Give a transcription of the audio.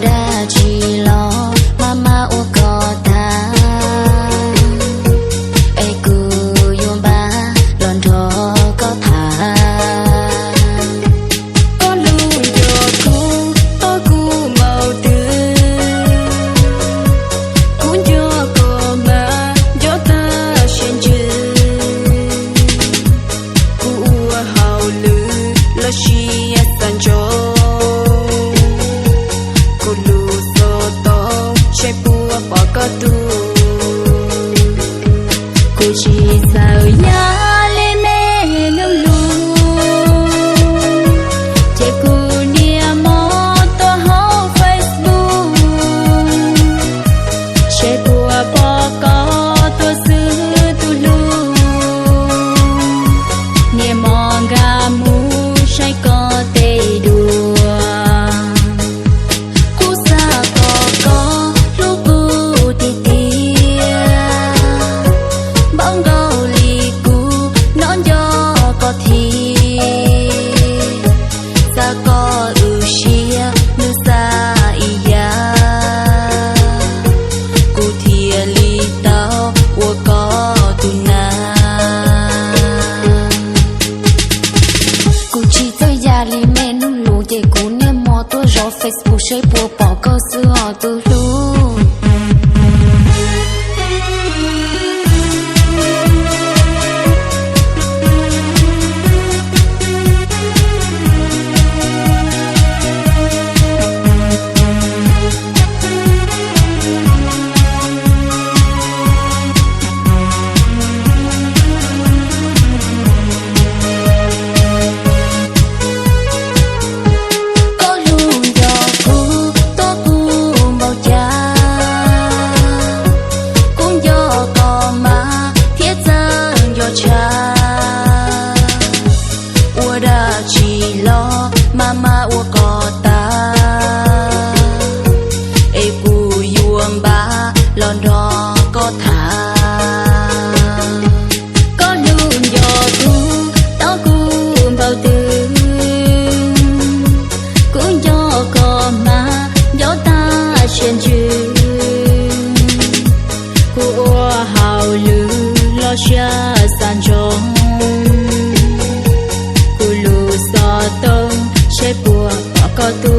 Dab tsi los mas mas ua koj tag, es kuv yuav npaj los nrog koj tham. Koj hlub nco kuv tau kuv npaum twg, kuv nco koj mas nco tag siab ntsws. Kuv ua hauj lwm los sis xav ntsoov, kuv lub xov tooj saib puas pom koj tus. Kuv tsis txawj yam li me nus lus, ces kuv niaj hmo tuaj hauv Facebook saib puas pom koj tuaj xwb tus hlub. Niaj hmo nkag mus saib koj tej duab, kuv xav kom koj hlub kuv tiag tiag. Npaum nkaus li kuv hnov nco koj thiab, xav kom wb sib nug xav ib yam, kuv thiaj li tau ua koj tus nam. Kuv tsis txawj yam li me nus lus, ces kuv niaj hmo tuaj zov Facebook saib puas pom koj xwb os tus hlub. Koj hlub nco kuv tau kuv npaum cas, kuv nco koj mas thiab txawj nco tshaj. Ua dab tsi los mas mas ua koj tag, es kuv yuav npaj los nrog koj tham. Koj hlub nco kuv tau kuv npaum twg, kuv nco koj mas nco tag siab ntsws. Kuv ua hauj lwm los sis xav ntsoov, kuv lub xov tooj saib puas pom koj tus.